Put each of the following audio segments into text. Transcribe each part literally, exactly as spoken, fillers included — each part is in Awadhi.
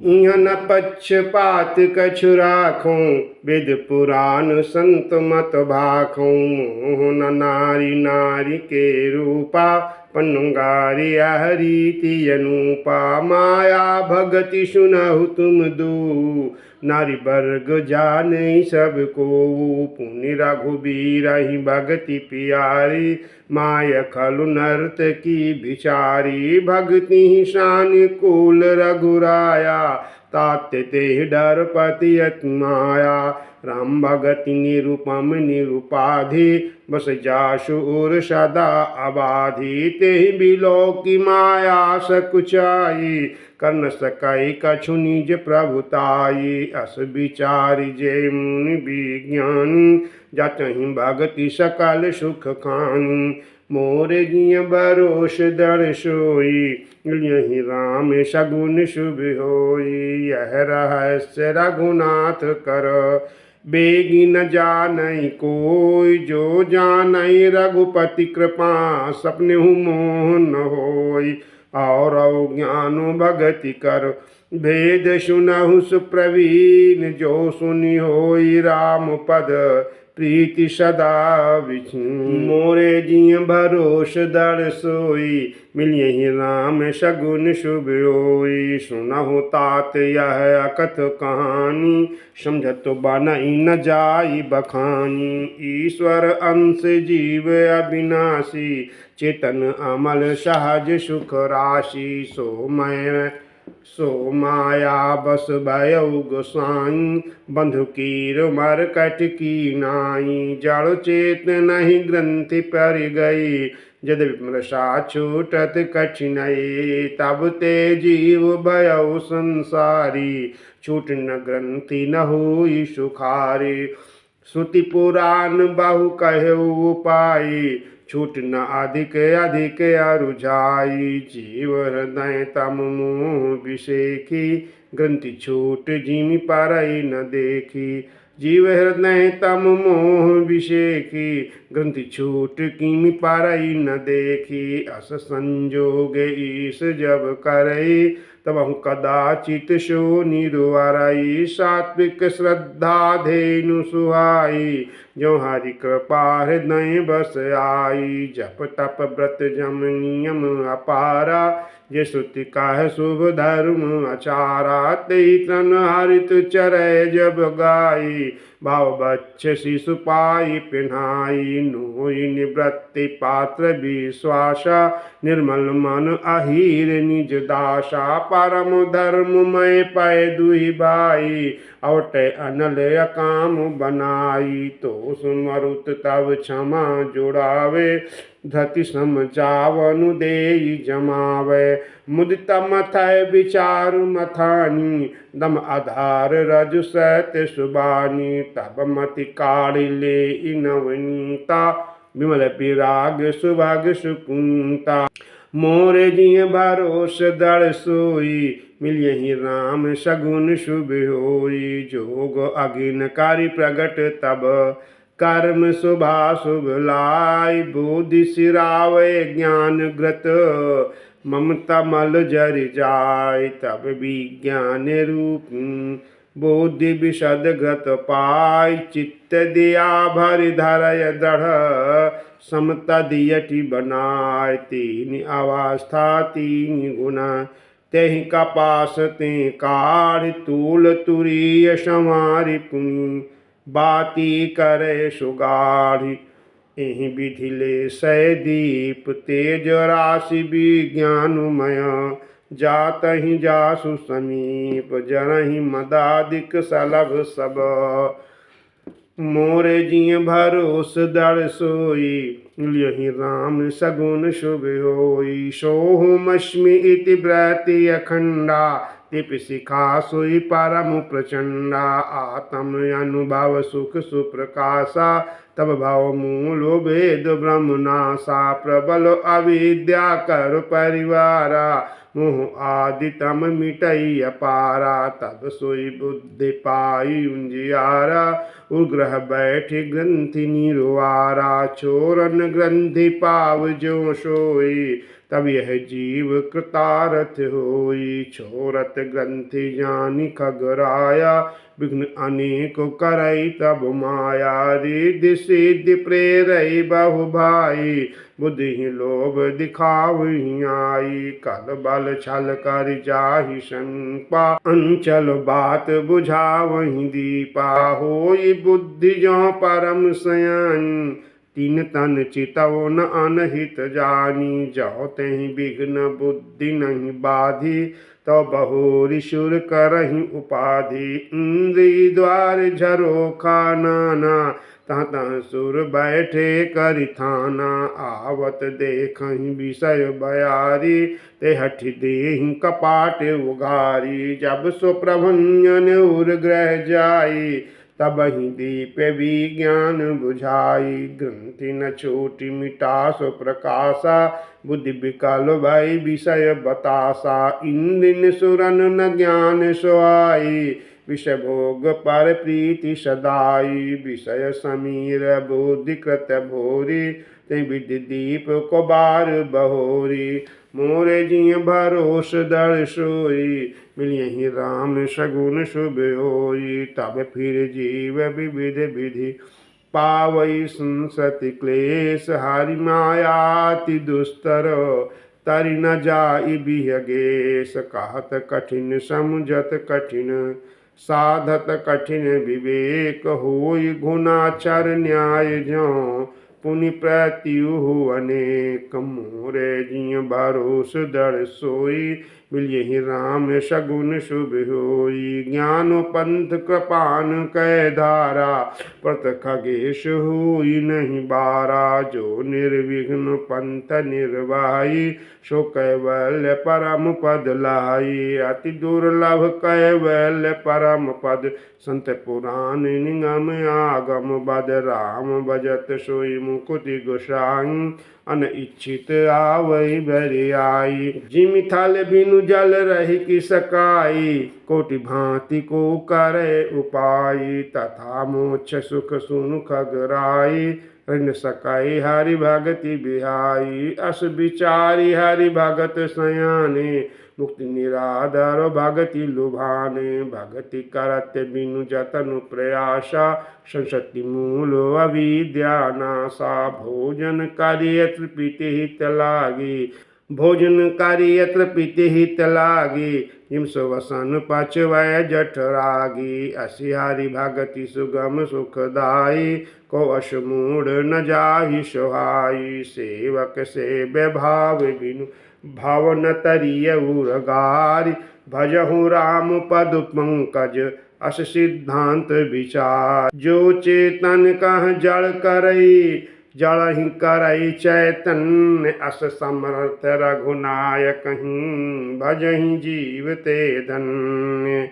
इहाँ न पक्षपात कछु राखौं, वेद पुराण संत मत भाखौं। मोह न नारी नारी के रूपा, पन्नगारी यह रीति अनूपा। माया भगति सुनहु तुम दू, नारी वर्ग जाने सब कोऊ। पुनि रघुबीर ही भगति पियारी, माय खलु नर्तकी बिचारी। भगति ही सानुकूल रघुराया, तात तेहि डरपति अति माया। राम भगति निरुपम निरुपाधि, बस जासु उर सदा अबाधि। तेहि बिलोकि माया सकुचाई, कर न सकै कछु निज प्रभुताई। अस बिचारि जे मुनि बिज्ञानी, जचहिं भगति सकल सुख खानी। मोर जिय भरोस दृढ़ सोई, मिलियहि राम सगुन शुभ होई। यह रहस्य रघुनाथ कर, बेगि न जानै कोई। जो जानै रघुपति कृपा, सपनेहु मोह न होई। और ज्ञान भगति कर, भेद सुनहु सुप्रवीण। जो सुनि होई राम पद, प्रीति सदा विछीण। मोरे जिय भरोस दृढ़ सोई, मिलियहि राम सगुन शुभ होई। सुनहु तात यह अकथ कहानी, समझत बनई न जाई बखानी। ईश्वर अंश जीव अविनाशी, चेतन अमल सहज सुख राशि। सो मैं सो माया बस भयउ गोसाई, बंधु कीर मरकट की नाई। जड़ चेतनहि ग्रंथि परि गई, जद विमर्शा छूटत कठिनई। तब ते जीव भयउ संसारी, छूट न ग्रंथि न होई सुखारी। श्रुति पुराण बहु कहेउ उपाई, छूट न अधिक अधिक अरु जाई। जीव हृदय तम मोह बिसेखी, ग्रंथि छूट जिमि परई न देखी। जीव हृदय तम मोह बिसेखी, ग्रंथि छूट किमि परई न देखी। अस संजोग ईश जब करई, तबहु कदाचित सो निरु अरई। सात्विक श्रद्धा धेनु सुहाई, जो हरि कृपा हृदय बस आई। जप तप व्रत जम नियम अपारा, जे श्रुति कह शुभ धर्म आचारा। तेहि तन हरित चरै जब गाई, भाव बच्छ शिशु पाई पेन्हाई। नोई निवृत्ति पात्र विश्वासा, निर्मल मन अहीर निज दासा। परम धर्म मय पै दुहि भाई, अवटै अनल अकाम बनाई। तो सुमरुत तब क्षमा जुड़ावे, धति सम जावनु देई जमावे। मुदित मथै विचारु मथानी, दम आधार रजु सत सुबानी। तब मति काढ़ि लेई नवनीता, विमल विराग सुभग सुकुंता। मोर जिय भरोस दृढ़ सोई, मिलियहि राम सगुन शुभ होई। जोग अगिन करि प्रगट तब, कर्म शुभाशुभ लाय। बोधि सिरावै ज्ञान ग्रत, ममता मल जरि जाय। तब विज्ञान रूप बोधि विशद ग्रत पाय। चित्त दिया भरि धरय दृढ़, समता दियटि बनाय। तीन अवस्था तीन गुण, तेहि कपास तें काढ़ि। तूल तुरीय संवारि पुनि, बाती करै सुगाढ़ि। एहि विधि लेसै दीप तेज राशि विज्ञान मय। जातहि जासु समीप, जरहिं मदादिक सलभ सब। मोर जिय भरोस दृढ़ सोई, यहि राम सगुन शुभ होई। सोहमस्मि इति व्रति अखंडा, दीप शिखा सोई परम प्रचंडा। आत्म अनुभव सुख सुप्रकाशा, तब भव मूल भेद ब्रह्म नाशा। प्रबल अविद्या कर परिवारा, मोह आदि तम मिटई अपारा। तब सोई बुद्धि पाई उजियारा, उग्रह बैठि ग्रंथि निरुवारा। छोरन ग्रंथि पाव जो सोई, तब यह जीव कृतारथ होई। छोड़त ग्रंथि जानि खगराया, विघ्न अनेक करई तब माया। रिद्धि सिद्धि प्रेरई बहु भाई, बुद्धि ही लोभ दिखावहीं आई। कल बल छल करि जाहि संपा, अंचल बात बुझावहीं दीपा। होई बुद्धि जो परम सयानी, तीन तन चितवन अनहित जानी। जौ तेहि विघ्न बुद्धि नहीं बाधी, तौ बहोरि सुर करहिं उपाधि। इंद्री द्वार झरोखा नाना, तहाँ तहाँ सुर बैठे करि थाना। आवत देखहिं विषय बयारी, ते हठि देहिं कपाट उघारी। जब सो प्रभंजन उर गृह जाई, तबहिं दीप विज्ञान बुझाई। ग्रंथि न छूटि मिटासो प्रकासा, बुद्धि विकल भई विषय बतासा। इंद्रिन सुरन न ज्ञान सोहाई, विषय भोग पर प्रीति सदाई। विषय समीर बुद्धि कृत भोरी, ते विधि दीप को बार बहोरी। मोरे जिय भरोस दृढ़ सोई, मिलियहि राम सगुन शुभ होई। तब फिर जीव विविध विधि, पावई संसति क्लेश। हरि माया अति दुस्तर, तरि न जाई बिहगेश। कहत कठिन समुझत कठिन, साधत कठिन विवेक। होई घुनाचर न्याय जौं, पुनि प्रत्युह अनेक। मोरे जिय भरोस दृढ़ सोई, मिलियहि राम सगुन शुभ होई। ज्ञान पंथ कृपान कै धारा, प्रत खगेश होई नहीं बारा। जो निर्विघ्न पंथ निर्वाही, सो कैवल्य परम पद लाई। अति दुर्लभ कैवल्य परम पद, संत पुराण निगम आगम बद। राम भजत सोई मुकुति गोसाई, अनइच्छित आवई बरियाई। जिमि थल बिनु जल रहि किस काई, कोटि भांति को करे उपाई। तथा मोक्ष सुख सुनु खगराई, ऋण सकई हरि भगति बिहाई। अस बिचारी हरि भगत सयाने, मुक्ति निराधार भगति लुभाने। भगति करत बिनु जतन प्रयासा, संसति मूल अविद्या नासा। भोजन करिय तृप्ति हित लागी, भोजन करिय तृप्ति हित लागी। जिम सो वसन पचवै जठरागी। असि हरि भगति सुगम सुखदाई, को अस मूढ़ न जाहि सोहाई। सेवक सेव्य भाव बिनु, भव न तरिय उर गारि। भजहु राम पद पंकज, अस सिद्धांत विचार। जो चेतन कह जड़ करई, जड़हि करई चैतन्य। अस समर्थ रघुनायक ही, भजहि जीव ते धन्य।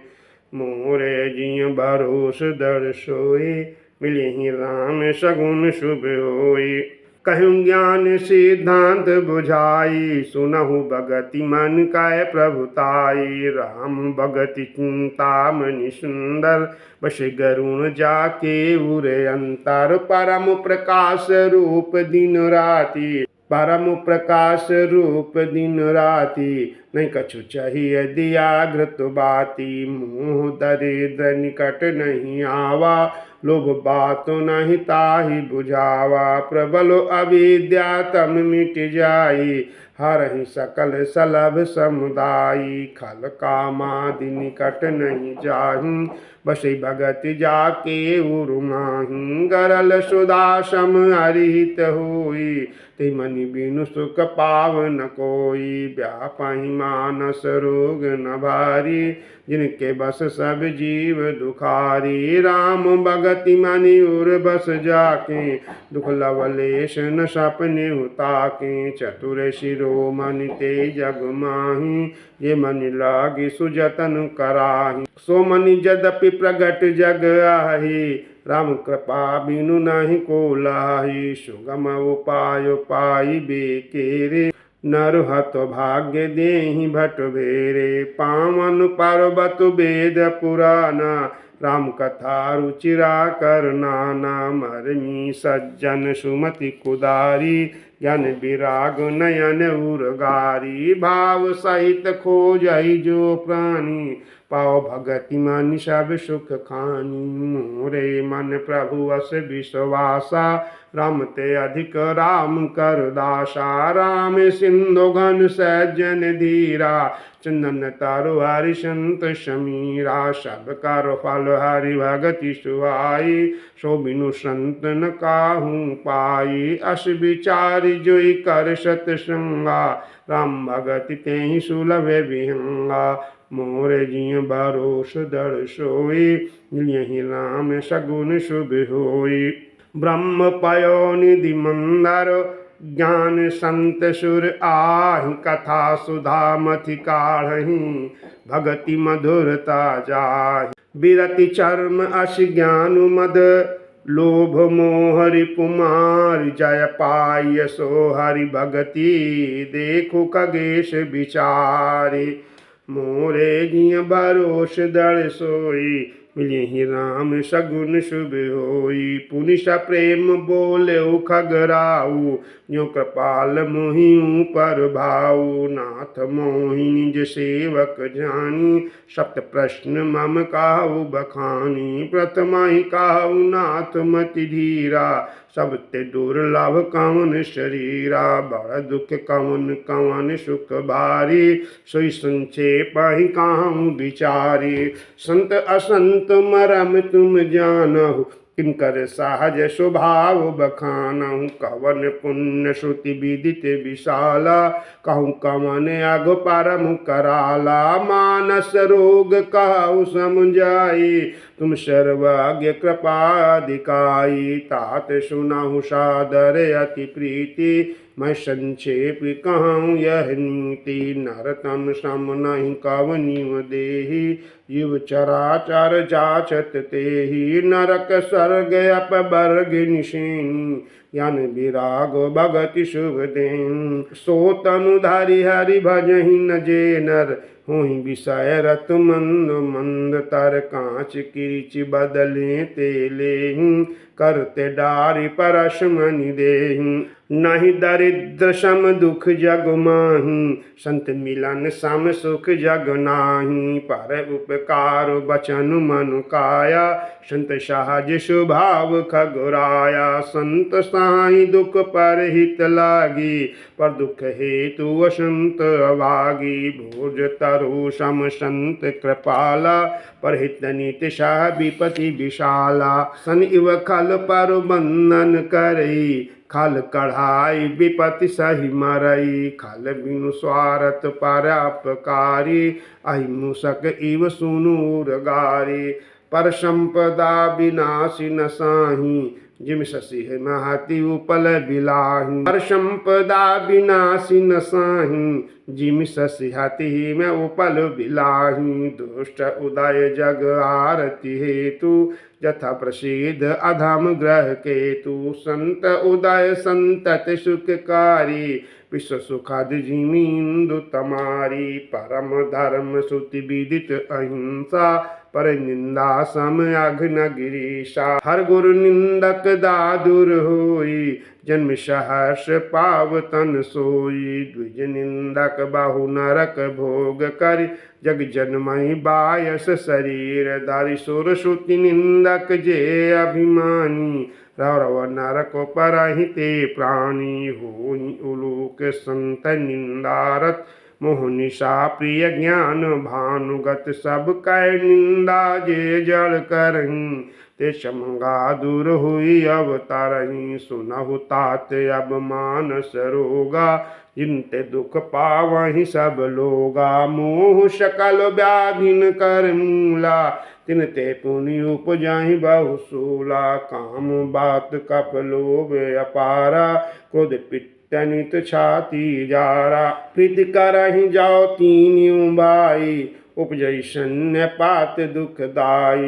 मोरे जिय भरोस दृढ़ सोई, मिलियहि राम सगुन शुभ होई। कहिउँ ज्ञान सिद्धांत बुझाई, सुनहु भगति मन कै प्रभुताई। राम भगति चिंतामणि सुंदर, बसे गरुण जाके उर अंतर। परम प्रकाश रूप दिन राति, परम प्रकाश रूप दिन राति। नहीं कछु चाहिय दिया घृत बाति। मोह दरिद्र निकट नहीं आवा, लोभ बात नहीं ताहि बुझावा। प्रबल अविद्या तम मिटि जाई, हरहिं सकल सलभ समुदाई। खल कामादि निकट नहीं जाहिं, बसई भगति जाके उर माहिं। गरल सुधा सम हरि हित होई, ते मनि बिनु सुख पाव न कोई। व्यापहि मानस रोग न भारी, जिनके बस सब जीव दुखारी। राम भगति मनि उर बस जाके, दुख लवलेश न सपनेहु ताके। चतुर शिरोमणि ते जग माही, जे मनि लागि सुजतन कराही। सो मनि यद्यपि प्रगट जग आही, राम कृपा बिनु नाहीं को लाही। सुगम उपाय पाइबे केरे, नर हत भाग्य देहि भट भेरे। पावन पर्वत वेद पुराना, राम कथा रुचिरा कर नाना, मरमी सज्जन सुमति कुदारी। ज्ञान विराग नयन उरगारी, भाव सहित खोजहि जो प्राणी। पाओ भगति मानि सब सुख खानी, मोरे मन प्रभु अस विश्वासा। राम ते अधिक राम कर दासा, राम सिंधु घन सज्जन धीरा। चंदन तरु हरि संत समीरा, सब कर फल हरि भगति सुहाई। सो बिनु संत न काहू पाई, अस विचारि जोई कर सतसंगा। राम भगति तेहि सुलभ विहंगा, मोरे जिय भरोस दृढ़ सोई। मिलियहि राम सगुन शुभ होई। ब्रह्म पयो निधि मंदर, ज्ञान संत सुर आहि। कथा सुधा मथि काढ़ही, भगति मधुरता जाहि। विरति चर्म अस ज्ञान मद, लोभ मोह रिपु मारि। जय पाइ सो हरि भगति, देखु खगेश विचारि। मोरे जिय भरोस दृढ़ सोई, मिलियहि राम सगुन शुभ होई। पुनि सप्रेम बोलेउ खगराउ, जो कृपाल मोहि ऊपर भाउ। नाथ मोहि निज सेवक जानी, सप्त प्रश्न मम कहु बखानी। प्रथमहि कहु नाथ मति धीरा, सबते दुर्लभ कवन शरीरा। बड़ दुख कवन कवन सुख भारी, सोई संक्षेप ही कहूँ विचारी। संत असंत मरम तुम जानहु, किनकर सहज स्वभाव बखानहु। कवन पुण्य श्रुति विदित विशाला, कहूँ कवन अघ परम कराला। मानस रोग कहु समुझाई, तुम सर्वज्ञ कृपाधिकाई। तात सुनहु सादर अति प्रीति, मैं संक्षेप कहूँ यह नीति। नर तम सम नहीं कवनिव देहि, जीव चराचर जाचत तेहि। नरक स्वर्ग अपवर्ग निसेनि, ज्ञान विराग भगति शुभ देन। सो तनु धरि हरि भजहि न जे नर, होहि विषय रत मंद मंद। तर कांच किरिच बदले ते लेहि, करते डारि परस मनि देहि। नहीं दरिद्र सम दुख जग माहि, संत मिलन सम सुख जग नाहि। पर उपकार वचन मनु काया, संत सहज स्वभाव खगराया। संत साहि दुख पर हित लागी, पर दुख हेतु असंत अभागी। भोज तरु सम संत कृपाला, पर हित नित सह विपति विशाला। सन इव खल पर बंधन करई, खल कढ़ाई विपति सहि मरई। खल बिनु स्वारथ पर अपकारी, अहि मूषक इव सुनु उरगारी। पर संपदा विनाशी न साही, जिम ससिह महति उपल बिलाही। पर संपदा विनाशी न साही, जिम ससिह तिहि में उपल बिलाही। दुष्ट उदय जग आरती हेतु, जथा प्रसिद्ध अधम ग्रह केतु। संत उदय संतत सुखकारी, विश्व सुखद जिमि इंदु तमारी। परम धर्म श्रुति विदित अहिंसा, पर निंदा सम अघ न गिरीसा। हर गुरु निंदक दादुर होई, जन्म सहर्ष पाव तन सोई। द्विज निंदक बहु नरक भोग करि, जग जन्महि बायस शरीर धरि। सुर श्रुति निंदक जे अभिमानी, रव रव नरक परहिं ते प्राणी। होई उलोक संत निंदारत, मोह निशा प्रिय ज्ञान भानुगत। सब कह निंदा जे जड़ करहीं, ते समगा दूर हुई अवतारहीं। सुनहु तात अब मानस रोगा, जिनते दुख पावहीं सब लोगा। मोह सकल व्याधिन कर मूला, तिनते पुनि उपजहीं बहु सूला। काम बात कप लोभ अपारा, क्रोध पित्त नित छाती जारा। प्रीति करहिं जाउ तीनिउ भाई, उपजई सन्य पात दुखदाई।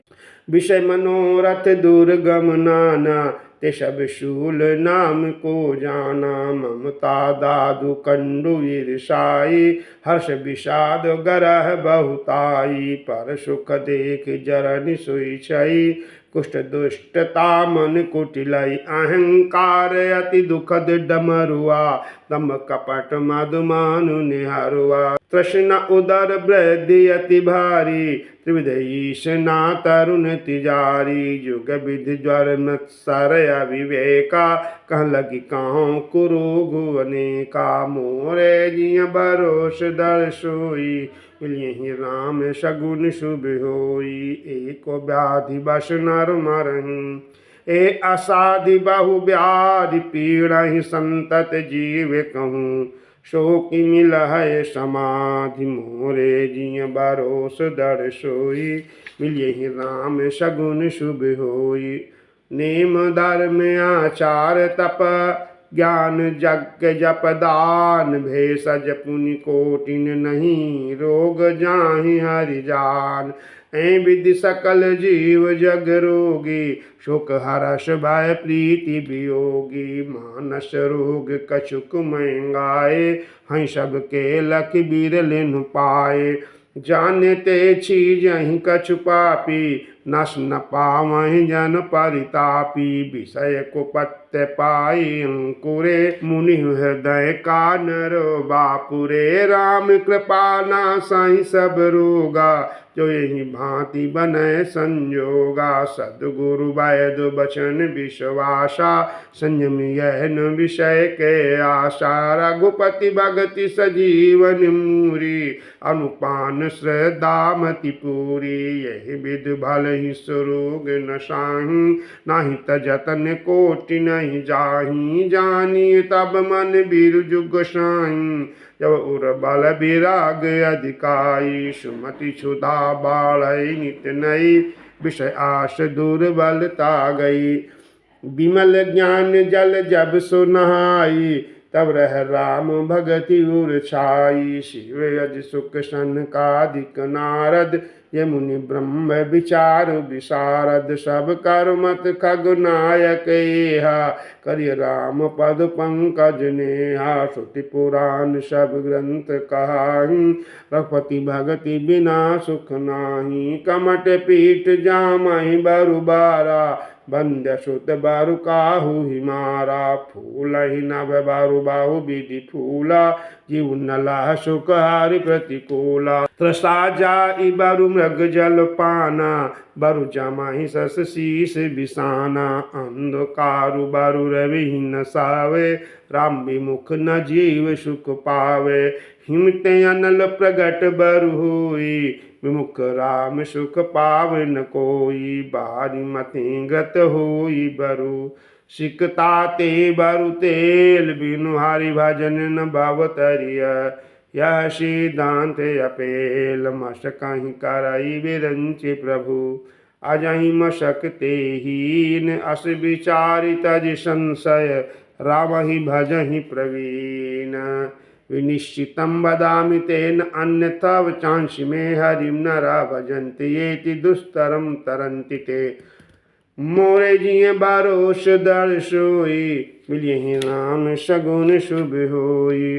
विषय मनोरथ दुर्गम नाना, ते सब शूल नाम को जाना, ममता दादु कंडु ईर्षाई, हर्ष विषाद गरह बहुताई। पर सुख देख जरनि सोई छई, कुष्ठ दुष्टता मन कुटिलई। अहंकार अति दुखद डमरुआ, दंभ कपट मद मानु निहरुआ। तृष्णा उदर वृद्धि अति भारी, त्रिविध ईश ना तरुन तिजारी। युग विधि ज्वर मत्सर अविवेका, कह लगी कहूँ कुरोग अनेका। मोरे जिय भरोस दर सोई, मिलियहि राम सगुन शुभ होई। एको व्याधि बस नर मरहीं, ए असाधि बहु व्याधि पीड़हि संतत जीव कहूँ। सो कि मिलहै समाधि मोरे जिय भरोस दर सोई, मिलियहि राम सगुन शुभ होई। नेम धर्म आचार तप ज्ञान यज्ञ जप दान, भेषज पुनि कोटिन नहीं रोग जाहि हरि जान। ऐ विधि सकल जीव जग रोगी, शोक हरष भय प्रीति वियोगी। मानस रोग कछुक महंगाए, हइँ सबके लखि बिरलिन पाए। जाने ते चीज अहिं कछु पापी, नस न पावहिं जन परितापी। विषय कुपथ्य पाई अंकुरे, मुनि हृदय कानरो बापुरे। राम कृपा नासहिं सब रोगा, जो यही भाँति बनै संजोगा। सद्गुरु वैद वचन विश्वासा, संयम यह न विषय के आशा। रघुपति भगति सजीवन मूरी, अनुपान श्रद्धा मति पूरी। यही विधि भलहिं सुरोग नसाहीं, नाहीं त जतन कोटि नहीं जाहीं। जानी तब मन बिरजु गोसाईं, जब उर बल विराग अधिकाई। सुमति सुधा बाढ़ई नित नई, विषय आस दुर्बलता गई। विमल ज्ञान जल जब सो नहाई, तब रह राम भगति उर छाई। शिव यज सुख सनकादिक नारद, ये मुनि ब्रह्म विचार विशारद। सब कर मत खग नायक एहा, करि राम पद पंकज नेहा। श्रुति पुराण सब ग्रंथ कहाहीं, रघुपति भगति बिना सुख नाहीं। कमट पीठ जामहि बरु बारा, बंद सुत बरु काहू ही मारा। फूलहि नभ बरु बहु विधि फूला, जीव न लह सुख हरि प्रतिकूला। तृषा जाई बरु मृग जल पाना, बरु जमहि सस शीश बिसाना। अंधकारु बरु रवि ही न सावे, राम विमुख न जीव सुख पावे। हिमते अनल प्रगट बरु होई, विमुख राम सुख पावे न कोई। बारी मति ग्रत होई बरु, सिकता ते बरु तेल, बिनु हरि भजन न भव तरिय। यह सिद्धांत अपेल, मसकहि करई विरंचि प्रभु। अजहि मसक ते हीन, अस विचारि तजि संसय, रामहि भजहि प्रवीन। विनिश्चितं वदामि तेन अन्यथा, वचांसि मे हरिं नरा भजन्ति येति दुस्तरं तरन्ति ते। मोरे जिय भरोस दर सोई, मिलियहि राम सगुन शुभ होई।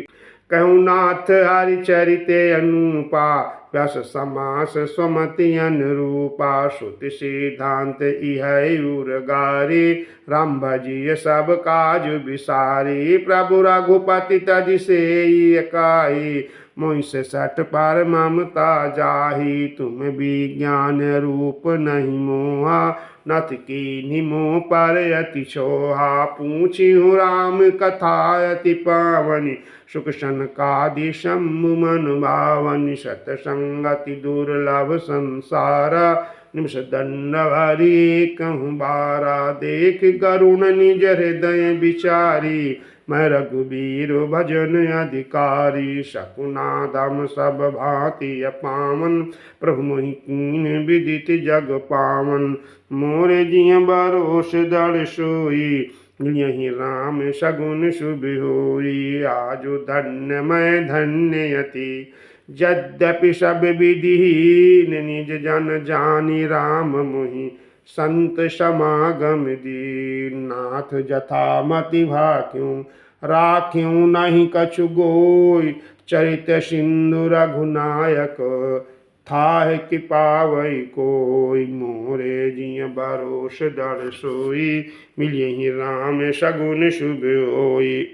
कहु नाथ हरि चरित अनूपा, व्यास समास स्वमति अनुरूपा। श्रुति सिद्धांत इहै उर गारी, राम भजिय सब काज बिसारी। प्रभु रघुपति तजि सेई एकाई, मोहिं सेसठ पर ममता जाही। तुम विज्ञान रूप नहीं मोहा, नथ कीन्ही मोह पर अति छोहा। पूछिहु राम कथा अति पावनी, सुख सनकादि शंभु मन भावनी। सत संगति दुर्लभ संसारा, निमिष दंड भरि एकहु बारा। देखि करुण निज हृदय बिचारी, मैं रघुबीर भजन अधिकारी। शकुनादम सब भाँति अपावन, प्रभु मोहि कीन्ह विदित जग पावन। मोर जिय भरोस दर सोई, यहि राम सगुन शुभ होई। आजु धन्य मैं धन्य अति, यद्यपि सब विधि हीन। निज जन जानि राम मोहि, संत समागम दीन। नाथ जथा मति भाख्यू, राख्यू नहीं कछु गोई। चरित सिंधु रघुनायक, थाह कि पावै कोई। मोरे जिय भरोस दृढ़ सोई, मिलियहि राम सगुन शुभ होई।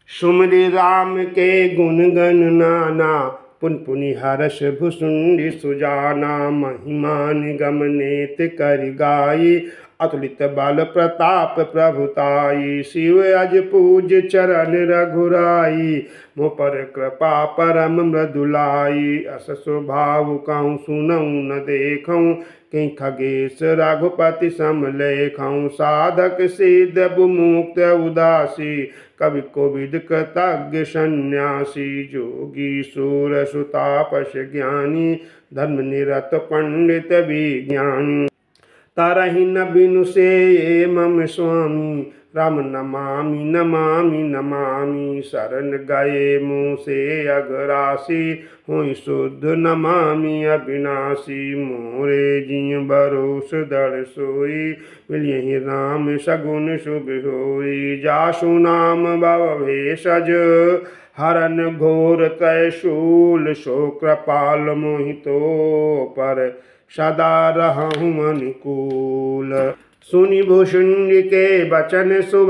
सुमिरि राम के गुन गन नाना, पुनि पुनि हरष भुसुंडी सुजाना। महिमा निगम नेत करि गाई, अतुलित बल प्रताप प्रभु ताई। शिव अज पूज चरण रघुराई, मोह पर कृपा परम मृदुलाई। अस स्वभाव कहूँ सुनहु न देखहु, किं खगेश रघुपति सम लेखहु। साधक सिद्ध विमुक्त उदासी, कवि कोविद कृतज्ञ सन्यासी। जोगीसुर सुतापस ज्ञानी, धर्म निरत पंडित विज्ञानी। तरहि न बिनु सेये मम स्वामी, राम नमामि नमामि नमामि। शरण गए मोसे अघरासी, होई शुद्ध नमामि अविनाशी। मोरे जिय भरोस दृढ़ सोई, मिलियहि राम सगुन शुभ होई। जासु नाम भव भेषज, हरन घोर त्रिशूल। सो कृपाल मोहि तो पर, सदा रहहु अनुकूल। सुनि भुसुंडी के वचन शुभ,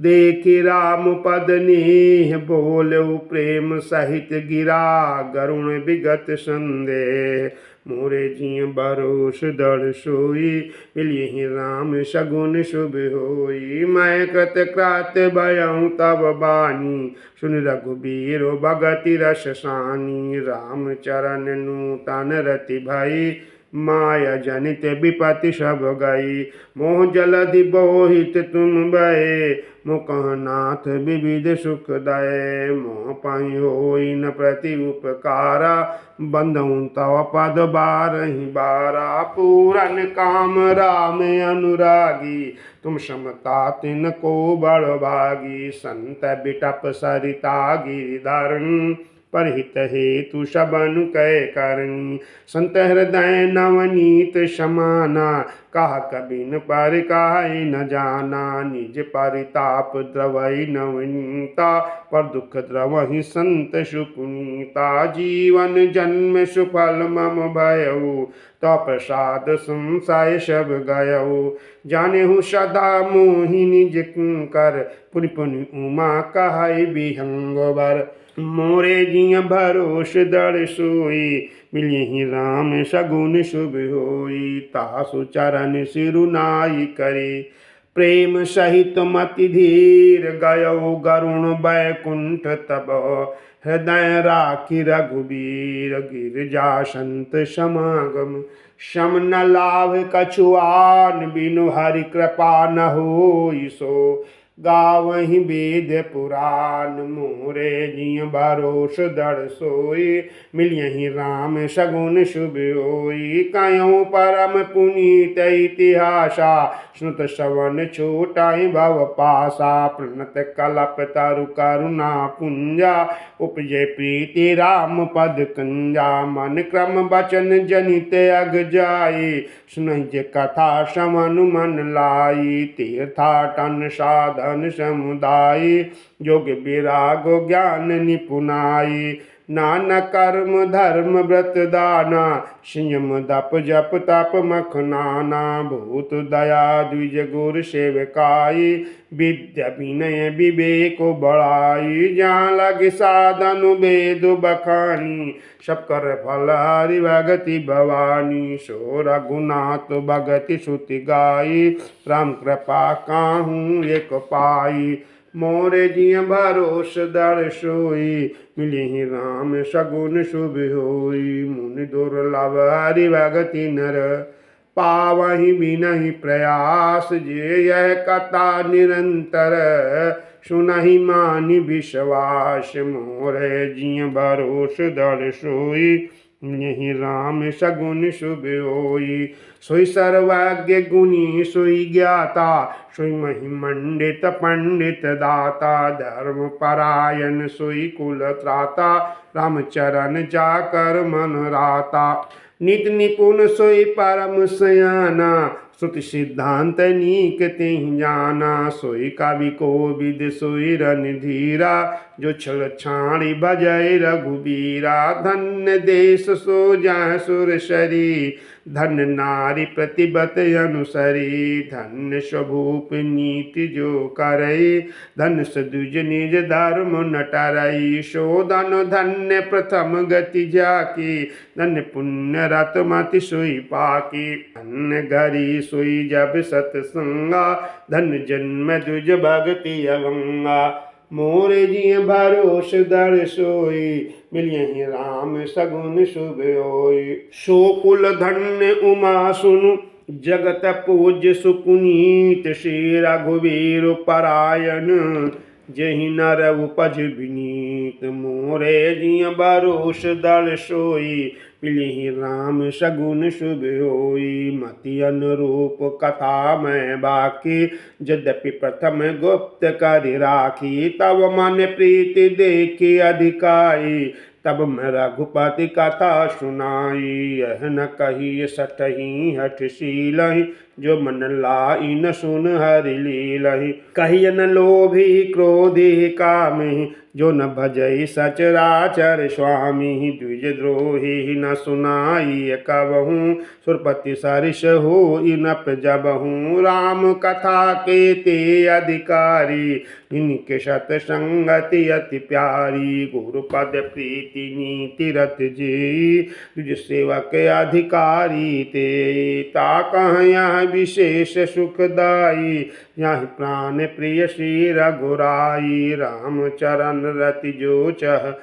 देखि राम पद नेह। बोलउ प्रेम सहित गिरा, गरुण विगत संदेह। मोरे जिय भरोस दृढ़ सोई, मिलियहि राम सगुन शुभ होई। मय कृत कृत भयउ तव बानी, सुनि रघुबीर भगति रस सानी। राम चरण नूतन रति भई, माया जनित विपति सब गई। मोह जलधि बोहित तुम भए, मोह कहु नाथ विविध सुख दए। मोह पहि होई न प्रति उपकारा, बंधउ तव पद बारहि बारा। पूरन काम राम अनुरागी, तुम सम तात न को बड़ भागी। संत बिटप सरिता गिरि धरनी, परहित हेतु सबनु कहे करनी। संत हृदय नवनीत समाना, कहा कबिन पर कहइ न जाना। निज परिताप द्रवइ नवनीता, पर दुख द्रवहिं संत सुपुनीता। जीवन जन्म सुफल मम भयउ, तव प्रसाद संशय सब गयउ। जानेहु सदा मोहि निज किंकर, पुनि पुनि उमा कहइ विहंग बर। मोरे जिय भरोस दृढ़ सोई, मिलियहि राम सगुन शुभ होई। तासु चरण सिरु नाइ करी, प्रेम सहित मति धीर। गयउ गरुण बैकुंठ तब, हृदय राखि रघुबीर। गिरजा संत समागम, सम न लाभ कछु आन। बिनु हरि कृपा न होई सो, गावहिं वेद पुरान। मोरे जिय भरोस दृढ़ सोई, मिलियहि राम सगुन शुभ होई। कयउ परम पुनीत इतिहासा, सुनत श्रवण छूटहि भव पासा। प्रणत कलप तरु करुणा पुंजा, उपजे प्रीति राम पद कुंजा। मन क्रम वचन जनित अघ जाई, सुनहि जे कथा श्रवण मन लाई। तीर्थाटन साधन समुदाय, योग विराग ज्ञान निपुनाई। नाना कर्म धर्म व्रत दाना, संयम दप जप तप मखनाना। भूत दया द्विज गुर सेवकाई, विद्या विनय विवेक बड़ाई। जहाँ लग साधन वेद बखानी, सब कर फल हरि भगति भवानी। सो रघुनाथ भगति श्रुति गाई, राम कृपा काहू एक पाई। मोरे जिय भरोस दृढ़ सोई, मिलियहि राम सगुन शुभ होई। मुनि दुर्लभ हरि भगति नर, पावहि बिनहि प्रयास। जे यह कथा निरंतर, सुनहि मानि विश्वास। मोरे जिय भरोस दृढ़ सोई, यहि राम सगुन शुभ होई। सोई सर्वज्ञ गुणी सोई ज्ञाता, सोई महि मंडित पंडित दाता। धर्म परायण सोई कुल त्राता, राम चरण जाकर मन राता। नीति निपुण सोई परम सयाना, श्रुति सिद्धांत नीक तेहि जाना। सोई कवि कोविद सोई रणधीरा, जो छल छाड़ी भजै रघुबीरा। धन्य देश सो जह सुर सरी, धन्य नारी प्रतिबत अनुसरी। धन्य स्वभूप नीति जो करै, धन्य सद्विज निज धर्म न टरै। सो धन धन्य प्रथम गति जाकी, धन्य पुण्य रत मति सोई पाकी। धन्य घरी सोई जब सतसंगा, धन्य जन्म द्विज भगति अवंगा। मोरे जिय भरोस दर सोई, मिलियहि राम सगुन शुभ होई। सो कुल धन्य उमा सुनु, जगत पूज्य सुपुनीत। श्री रघुवीर परायण, जेहि नर उपज विनीत। मोरे जिय भरोस दर सोई, मिलियहि राम सगुन शुभ होई। मति अनुरूप कथा मय बाकी, यद्यपि प्रथम गुप्त करि राखी। तव मन प्रीति देखि अधिकाई, तब मय रघुपति कथा सुनाई। यह न कहिय सठही हठ सीलहि, जो मन लाई न सुन हरि लीलहि। कहिय न लोभी क्रोधी कामी, जो न भजै सचराचर स्वामी। द्विज द्रोही न सुनाई कबहूँ, सुरपति सरिस होई नप जबहूँ। राम कथा के ते अधिकारी, इनके सत संगति अति प्यारी। गुरु पद प्रीति नीति रत जेई, द्विज सेवक अधिकारी तेई। ता कह यह विशेष सुखदाई, यहि प्रान प्रिय श्री रघुराई। राम चरण रति जो चह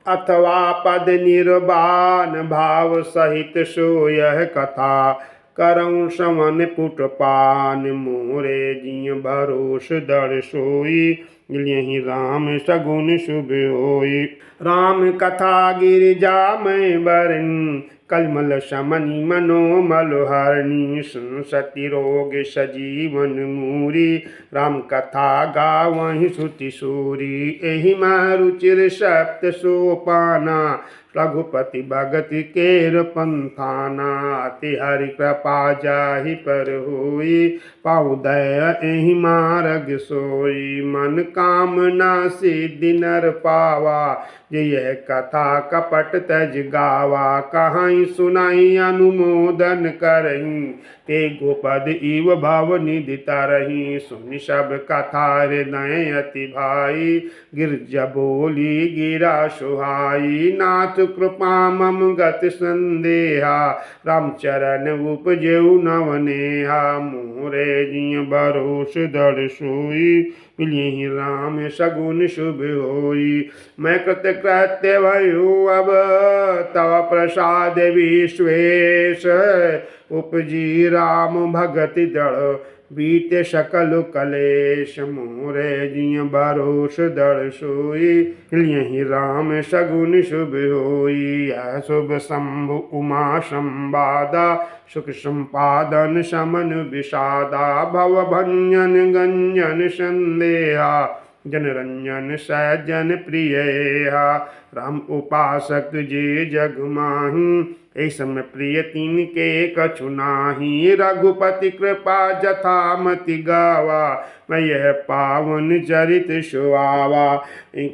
अथवा पद निर्वाण, भाव सहित सो यह कथा करउँ श्रवण पुट पान। मोरे जिय भरोस दर सोई, मिलियहि राम सगुन शुभ होई। राम कथा गिरिजा मय बरनी, कलिमल समनि मनोमल हरनी। सुन सति रोग सजीवन मूरी, राम कथा गावहिं श्रुति सूरी। एहि मह रुचिर सप्त सोपाना, रघुपति भगति केर पंथाना। अति हरि कृपा जाहि पर होई, पाउँ दय एहि मारग सोई। मन कामना सिद्धि नर पावा, जे यह कथा कपट तज गावा। कहहिं सुनहिं अनुमोदन करहिं, ते गोपद इव भव निधि तरहिं। सुनि सब कथा हृदय अति भाई, गिरजा बोली गिरा सुहाई। नाथ कृपा मम गति संदेहा, राम चरण उपजेउ नव नेहा। मोरे जिय भरोस दर सोई, मिलियहि राम सगुन शुभ होई। मैं कृतकृत्य भयूँ अब तव प्रसाद विश्वेश, उपजी राम भगति दृढ़ बीते सकल कलेश। मोरे जिय भरोस दर सोई, मिलियहि राम सगुन शुभ होई। यह शुभ शंभु उमा संवादा, सुख संपादन समन विषादा। भव भंजन गंजन संदेहा, जनरंजन सज्जन प्रिय एहा। राम उपासक जे जग माही, एहि सम प्रिय तिनके कछु नाहीं। रघुपति कृपा जथामति गावा, मैं यह पावन चरित सुहावा।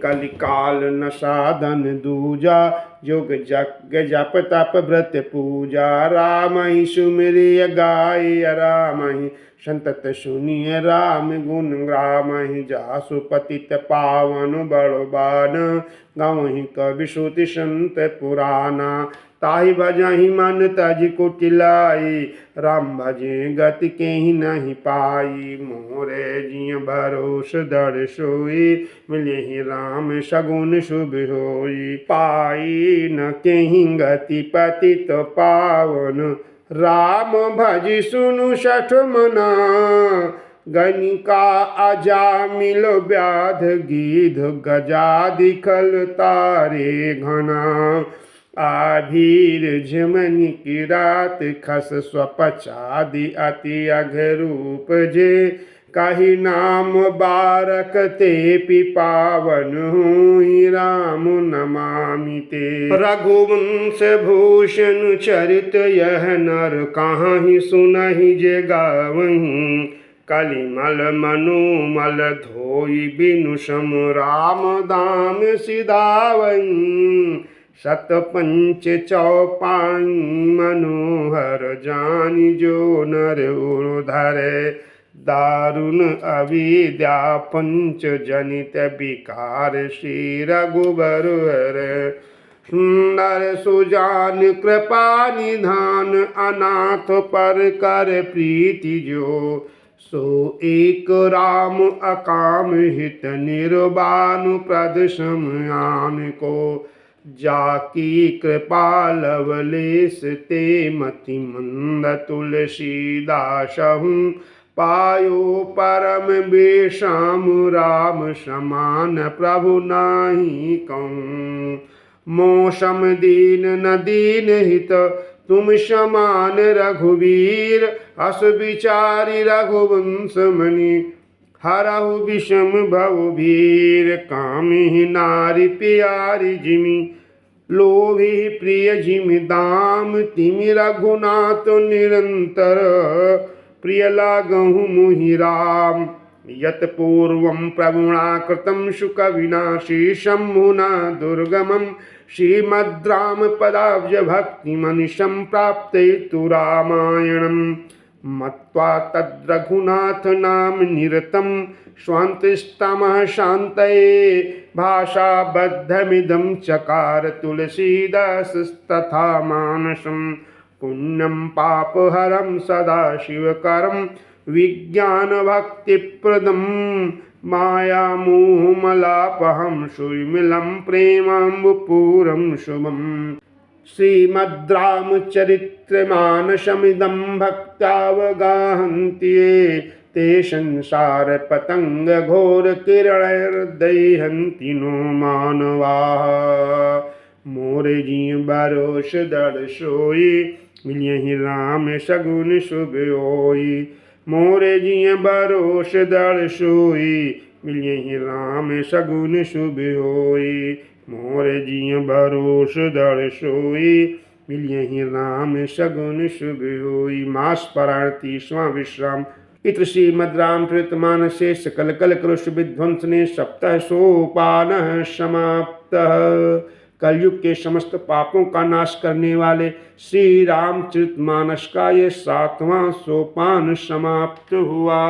कलिकाल न साधन दूजा, योग जग जप तप व्रत पूजा। रामहि सुमिरिय गाय रामहि, संतत सुनिय राम गुन ग्रामहि। जासु पतित पावन बड़ बान, गावहिं कवि श्रुति संत पुराना। ताहि भजहिं मन तजि कुटिलाई, राम भजें गति केहि नहीं पाई। मोरे जिय भरोस दर सोई, मिलियहि राम सगुन शुभ होई। पाई न केहि गति पतित पावन, राम भजि सुनु सठ मना। गनिका अजामिल व्याध गीध गजादि खल तारे घना। आभीर झिमनि किरात खस स्वपचादि अति अघ रूप जे। कहि नाम बारक ते पि पावन होई राम नमामि ते। रघुवंश भूषण चरित यह नर कहाहि सुनहि जे गावहीं। कलिमल मनोमल धोई बिनु सम राम दाम सिधावहीं। सत पंच चौपाई मनोहर जानि जो नर उर धरे। दारुण अविद्या पंच जनित विकार श्री रघुबर हरे। सुंदर सुजान कृपा निधान अनाथ पर कर प्रीति जो। सो एक राम अकाम हित निर्वाण प्रद सम आन को। जाकी कृपा लवलेस ते मति मंद तुलसीदास हूँ। पायो परम बेसाम राम समान प्रभु नाहीं कहूँ। मौसम दीन न दीन हित तुम समान रघुवीर। अस विचारी रघुवंश मनि हरहु विषम भव भीर। कामिहि नारि पियारि जिमि लोभिहि प्रिय जिमि दाम। तिमि रघुनाथ निरंतर प्रिय लागहु मुहि राम। यत पूर्वम प्रभुणा कृतम सुकविना श्री शंभुना दुर्गमम। श्रीमद् राम पदाब्ज भक्ति मनि संप्राप्ते तु रामायणम। मत्वा तद्रघुनाथ नाम निरतं स्वान्तिस्तमः शान्तये। भाषाबद्धमिदं चकार तुलसीदासस्तथा मानसम्। पुण्यं पापहरं सदा शिवकरं विज्ञानभक्तिप्रदम्। मायामोहमलापहं सुविमलं प्रेमाम्बुपूरं शुभम्। श्रीमद् रामचरितमानसमिदं भक्त्यावगाहन्ति ये। ते संसारपतङ्गघोरकिरणैर्दह्यन्ति नो मानवाः। मोरे जिय भरोस दृढ़ सोई, मिलियहि राम सगुन शुभ होई। मोरे जिय भरोस दृढ़ सोई, मिलियहि राम सगुन शुभ होई। मोरे जिय भरोस दृढ़ सोई, मिलियहि राम सगुन शुभ होई। मास पारायण, तीसवाँ विश्राम। इति श्रीमद् रामचरित मानसे सकल कल कलुष विध्वंसने सप्तः सोपानः समाप्तः। कलयुग के समस्त पापों का नाश करने वाले श्री रामचरित मानस का ये सातवाँ सोपान समाप्त हुआ।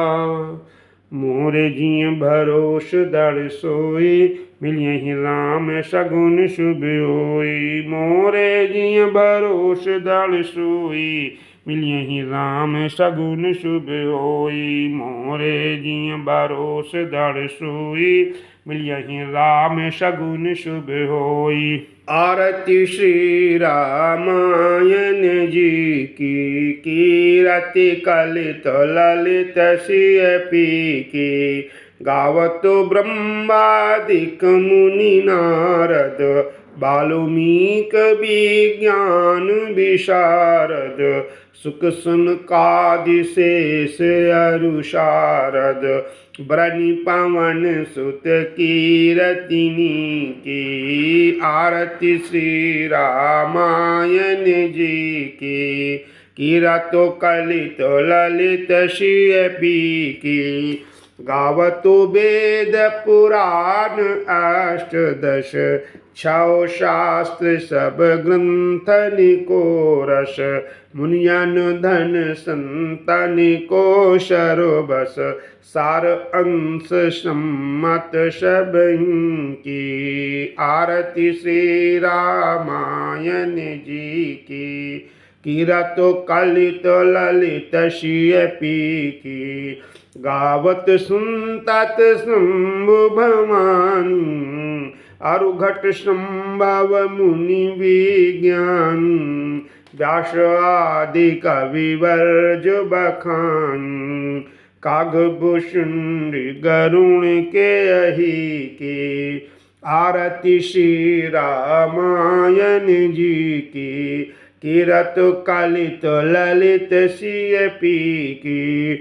मोरे जिय भरोस दृढ़ सोई, मिलियहि राम सगुन शुभ होई। मोरे जिय भरोस दृढ़ सोई, मिलियहि राम सगुन शुभ होई। मोरे जिय भरोस दृढ़ सोई, मिलियहि राम सगुन शुभ होई। आरती श्री रामायण जी की, कीरति कलित ललित सिय पी की। गावत ब्रह्मादिक मुनि नारद, वाल्मीक विज्ञान विशारद। सुक सनकादि शेष अरु सारद, बरनि पवन सुत कीरति नीकी। आरती श्री रामायण जी की, कीरत कलित ललित सिय पी की। गावत वेद पुराण अष्टदश, छौ शास्त्र सब ग्रंथनि को रस। मुनि जन धन संतनि को सर्वस, सार अंश सम्मत सबहिं की। आरती श्री रामायण जी की, कीरत कलित ललित सिय पी की। गावत सुनत शंभु भवानी, अरु घट संभव मुनि विज्ञानी। व्यास आदि कवि वर जो बखानी, काग भुसुंडी गरुण केहि की। आरती श्री रामायण जी की, कीरत कलित ललित सिय पी की।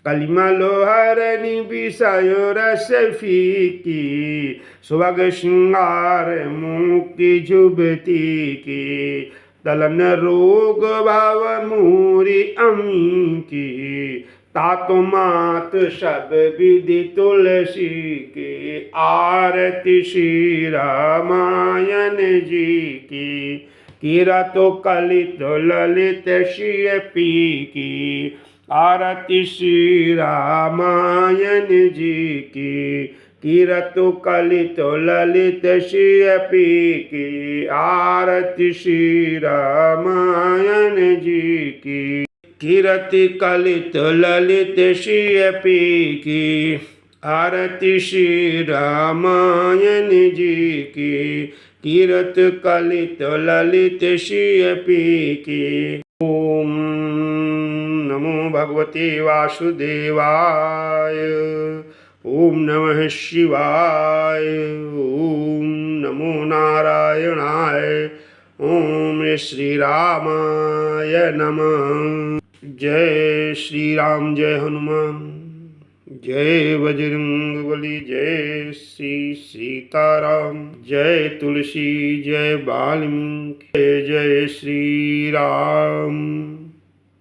कलिमलोहरणी विषय रस फीकी, सुभग श्रृंगार मुक्ति जुबती की। तलन रोग भव मूरी अमी की, तात मात सब विधि तुलसी की। आरती श्री रामायण जी की, कीरत कलित ललित सिय पीकी। आरती श्री रामायण जी की, कीरत कलित ललित सिय पीकी। आरती श्री रामायण जी की, कीरत कलित ललित सिय पीकी। आरती श्री रामायण जी की, कीरत कलित ललित सिय पीकी। ओम नमो भगवते वासुदेवाय। ओम नमः शिवाय। ओम नमो नारायणाय। ओम श्री रामाय नमः। जय श्री राम, जय हनुमान, जय बजरंग बली, जय श्री सीताराम, जय तुलसी, जय वाल्मीकि, जय, जय श्री राम।